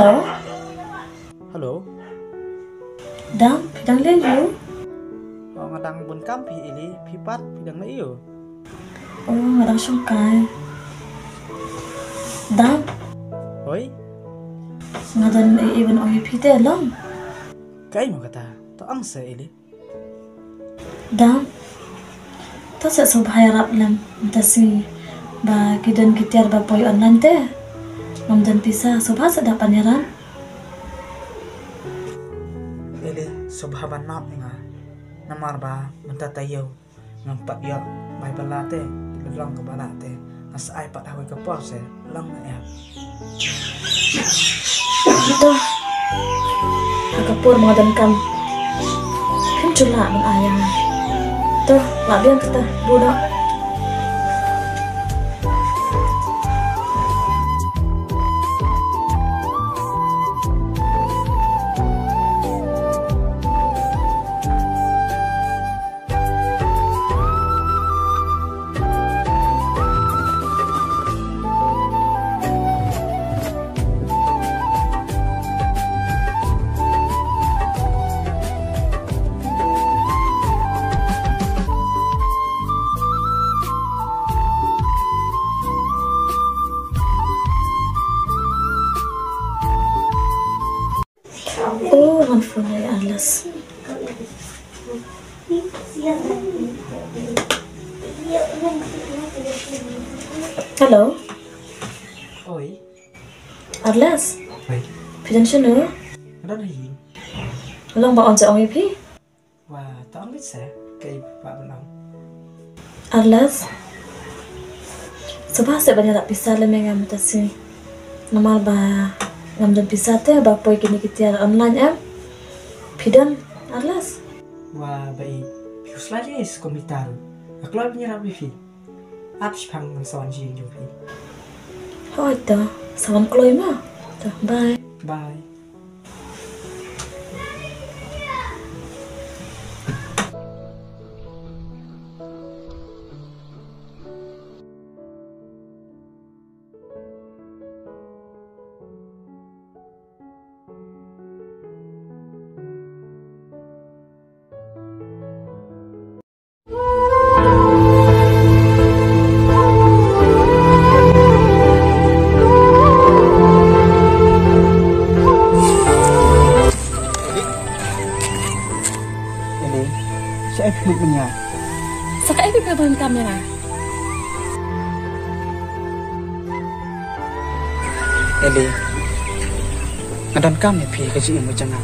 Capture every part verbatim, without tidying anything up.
Hello. Hello. Dang, phi dang leh aiu? Oh, nga dang bun kam phi Eli, phi pat phi dang leh aiu? Oh, nga dang shong kai. Dang. Hoi. Nga don ei ei ban ong ïa phi te long. Kaei mo kata? To ong se Eli. Dang. To sa sngewbha ïarap lem mynta sngi ba ki don ki tiar ba poi online te. Ngam don pisa, sngewbha sa da pan ïarap. Eli, sngewbha ban map ïa nga. Namar ba mynta taïew ngam pat ïoh bai bylla te, te long kaba lah te. Nga sa ai pat ha kawei ka por se long na em. To, ha ka por ba nga donkam phim ju lah ban ai ïa nga. To, lah biang kata, bun noh. Oh, ngan phone ïa Arlas. Hello. Oi. Arlas. Oi. Phi don shano? Nga don ha ïing. Long ba un sa ong ïa phi? Wa, to ong beit se, kaei ba ban ong. Arlas. Sngewbha seh ban ïarap pisa lem ïa nga mynta sngi. Namar ba ngam don pisa te ba poi kine ki tiar online em. Phi don, Arlas? Wa, ba i, phi khuslai lei sha computer. Nga kloi ban ïarap ïa phi. Ap shipang ngan sa wan sha ïing jong phi. Hooid to, sa wan kloi ma. To, bye. Bye. Eli, shaei phi leit bniah? Sa kaei phi pyndonkam ïa nga? Eli, nga donkam ïa phi ka jingim ka jong nga.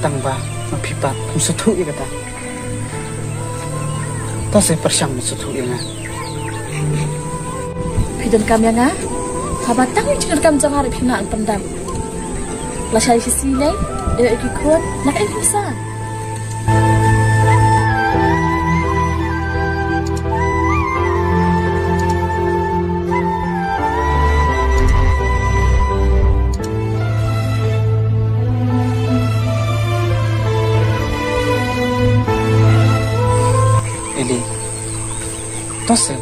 Tang ba ma phi pat phim sngewthuh ïa kata. To sa pyrshang ban sngewthuh ïa nga. Phi donkam ïa nga? Haba tang ïa ka jingdonkam jong nga ruh phim nang pyndap. Lashai shisien lei, dei ki khun, na kaei phi sa? Eli, to sa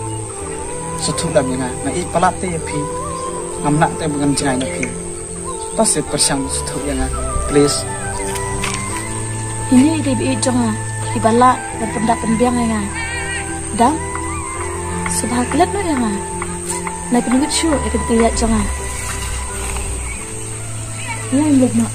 sngewthuh lem ïa nga, nga ïeit palat te ïa phi, ngam lah te ba ngan jngai na phi. To sa pyrshang sngewthuh ïa nga, please. Ine i dei ba ïeit jong nga, iba lah ban pyndap pynbiang ïa nga. Dang, sngewbha klet noh ïa nga. Nai pynwit shuh ïa ka jingïeit jong nga. Ïa, ïa, ïa.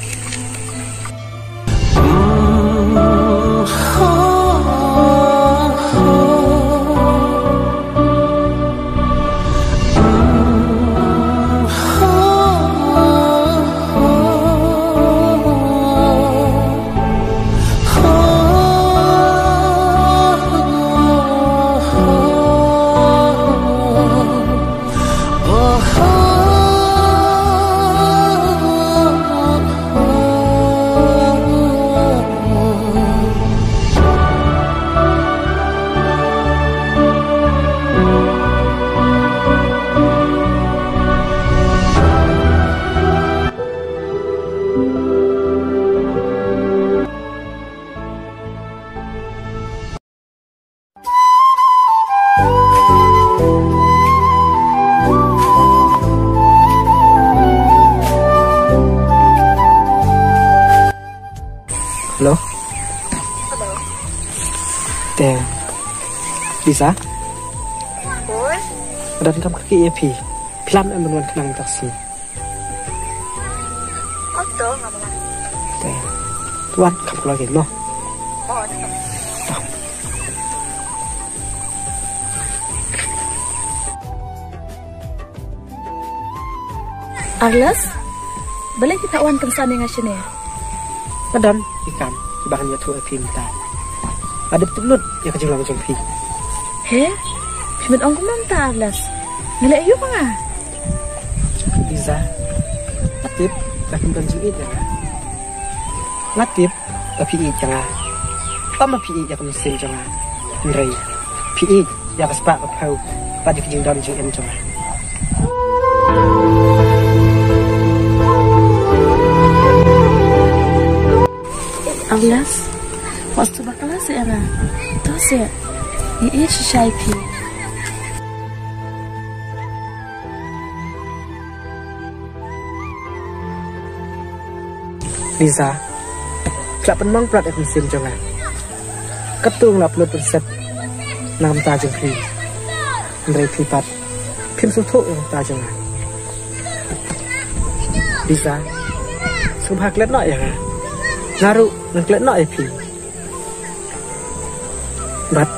Hello. Hello. Te Lisa. Boy. Ka donkam kti ïa phi. Phi lah em ban wan khnang mynta ka sngi? Oh, to, ngam wan. Te wan, kham kloi kein mo. Oh, to. Arles, balei phi phah wan kynsan ïa nga shane? Nga don ki kam kiba ngan ïathuh ïa phi mynta. Nga dep tip lut ïa ka jinglong jong phi. He? Phi mut ong kumno mynta, Arles? Nga leh aïu ma nga? Lisa, nga tip ba phim don jingïeit ïa nga. Nga tip ba phi ïeit ïa nga. Tang ba phi ïeit ïa ka mynsiem jong nga. Hynrei phi ïeit ïa ka spah ka phew bad ïa ka jingdon jingem jong nga. Arles, wat sngewbha khlad seh ïa nga. To seh, ngi ïeit shisha ïa phi. Lisa, phi la pynmong prat ïa ka mynsiem jong nga. Katto nga la pynlut pynsep na ka bynta jong phi. Hynrei phi pat phim sngewthuh ïa ka bynta jong nga. Lisa, sngewbha klet noh ïa nga. Nga ruh ngan klet noh ïa phi. Bad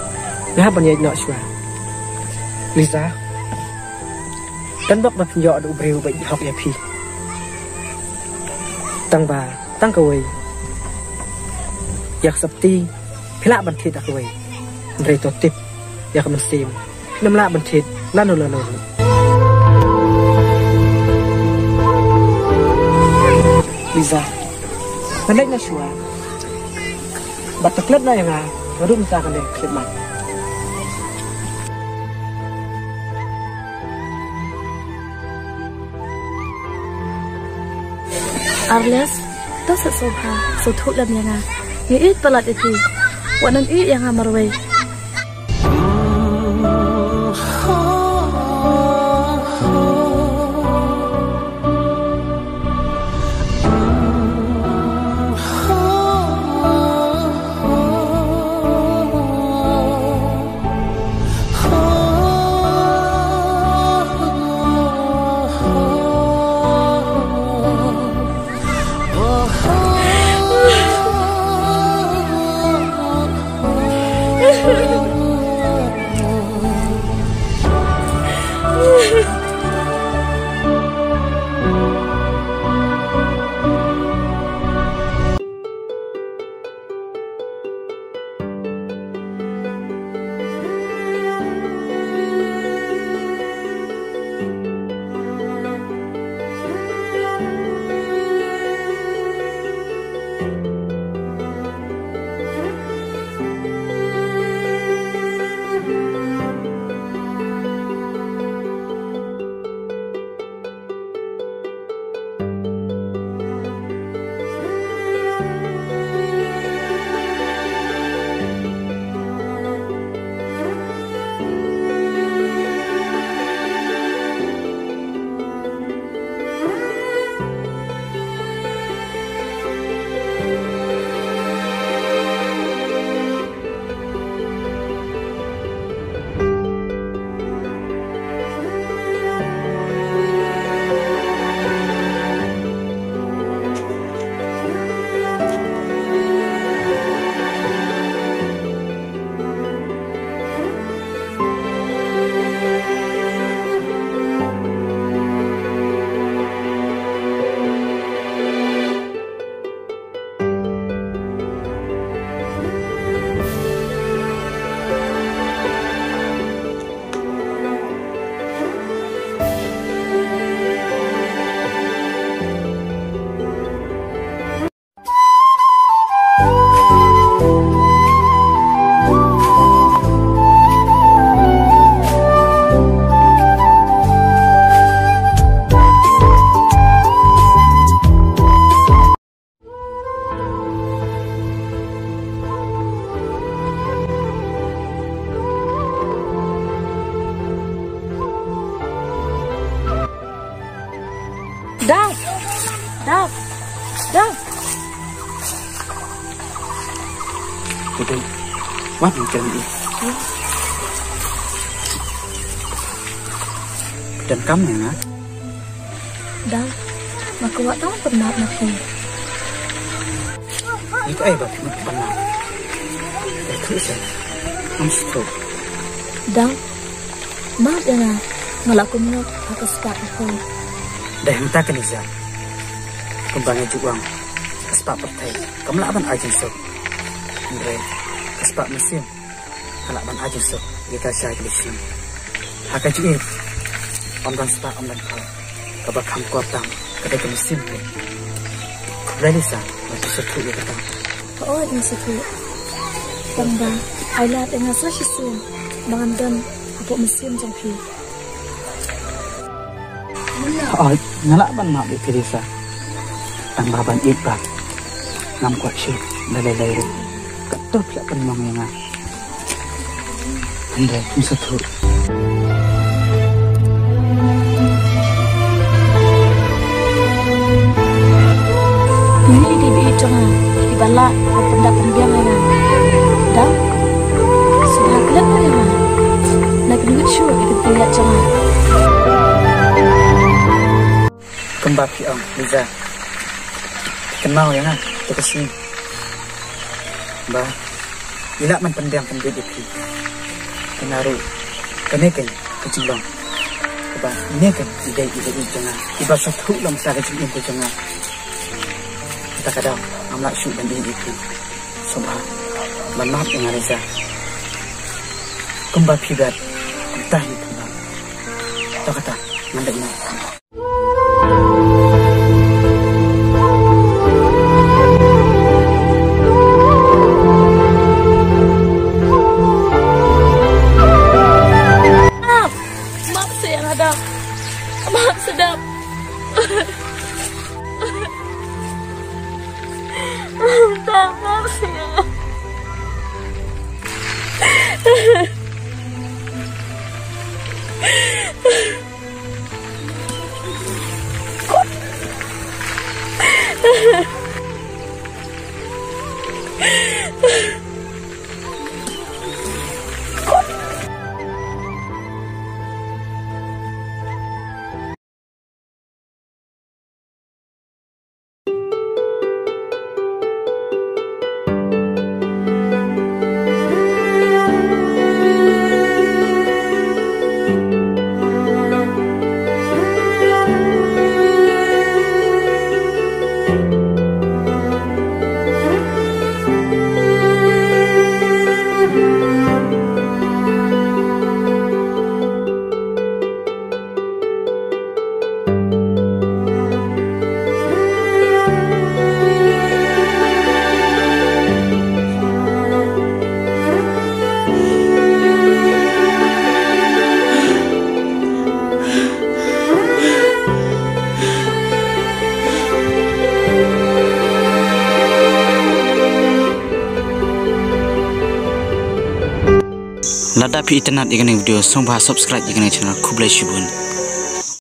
nga hap ban ïaid noh shuwa. Lisa, don bok ba phin ïoh da u briew ba ïeit hok ïa phi. Tang ba tang kawei ïa ka sopti phi lah ban thied da kawei. Hynrei to tip ïa ka mynsiem, phim lah ban thied lano lano ruh. Lisa, ngan leit noh shuwa. Bad to klet noh ïa nga, nga ruh mynta ngan leit klet mat. Arles, to sngewbha sngewthuh lem ïa nga. Ngi ïeit palat ïa phi. Wat nang ïeit ïa nga marwei. Dad! Dad! Dad! Ïa, wan, ngin kren ïa. Donkam ïa nga? Da, nga kwah tang ban pynnap na phi. Ïa kaei ba phi mut ban pynnap? Ïathuh seh. Ngam sngewthuh. Da, map ïa nga, nga la kumno ha ka spah pyrthei. Dei hangta kane Liza. Kumba nga ju ong, ka spah pyrthei kam lah ban ai jingsuk. Hynrei ka spah mynsiem ka lah ban ai jingsuk ïa ka shai ka shnong. Ha ka jingim, ym don spah ym don phew, kaba kham kor tam ka dei ka mynsiem phi. Khublei Liza, ba phi sngewthuh ïa kata. Hooid, nga sngewthuh. Tang ba ai lad ïa nga sa shisien ba ngan don hapoh mynsiem jong phi. Hooid, nga lah ban map ïa phi Liza. Tang ba ban ïeit pat ngam kwah shuh da lei lei ruh. Katto phi la pynmong ïa nga. Hynrei phim sngewthuh. Une dei ba ïeit jong nga, iba lah ban pyndap pynbiang ïa nga. Da, sngewbha klet noh ïa nga. Nga kynduh shuh ïa ka jingïeit jong nga. Kumba phi ong Liza, kynmaw ïa nga ïa ka sngi ba i lah ban pynbiang pynbiang ïa phi. Kane ruh, kane ka jinglong kaba ine ka i dei i dei i jong nga, iba sngewthuh long sa ka jingim ka jong nga. Kata ka daw ngam lah shuh ban ïeit ïa phi. Sngewbha ban map ïa nga Liza. Kumba phi bad kumta hi kumba. To kata ngan dei na. Map, map seh ïa nga Da. Map seh Da. Da, map seh ïa nga. Lada phi itynnad ïa kane ka video, sngewbha subscribe ïa kane ka channel. Khublei shibun.